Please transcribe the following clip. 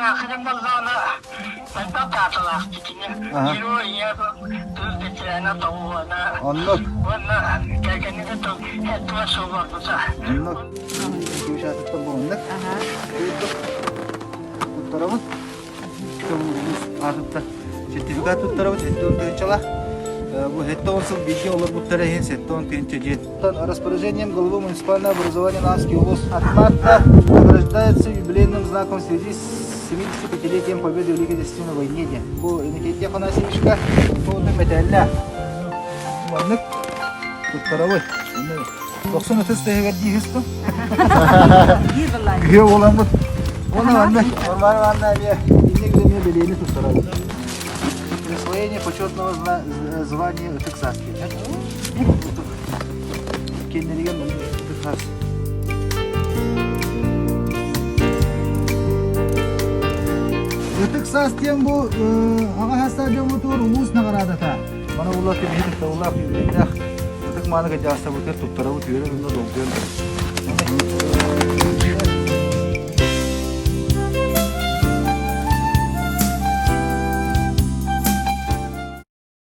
Эмээхсиним буоллаҕына элбэх дааталаах кини. Герой ийэ тыл бэтэрээнэ тоҕуһуона. Оннук. Уонна кэргэнигэр сэттэ сыл барбыта. Оннук. Кимшатыттан буолуннук. Туттарабын. Аатыттан сертификат туттарабыт 70 тыһыынчалаах. Бу 70 сыл бииргэ олорбуттара иһин 70 тыһыынча дьиэ. Распоряжением главы муниципального образования Намский улус от награждается юбилейным знаком в связи с 75-летием Победы в Великой Отечественной войне диэн. Бу Иннокентий Афанасьевичка туотун мэтээллээх. Маннык туттарабыт. 90 ытыс тыһыгар дии хыстым. Күһүө буоламмыт. Уонна манна Варвара Ивановна эмиэ инник эмиэ бэлиэни туттарабыт. Присвоение почетного звания Ытык саас диэн. Кеннеригэн Ытык саас. Ытык саас диэн бу аҕа саастаах дьоммутугар улуус наҕараадата. Маны улаат кэбиһи тыктабыллаах юбилейдаах ытык мааны кырдьаҕастарбытыгар туттарабыт үөрэн уонна долгуйан турабыт.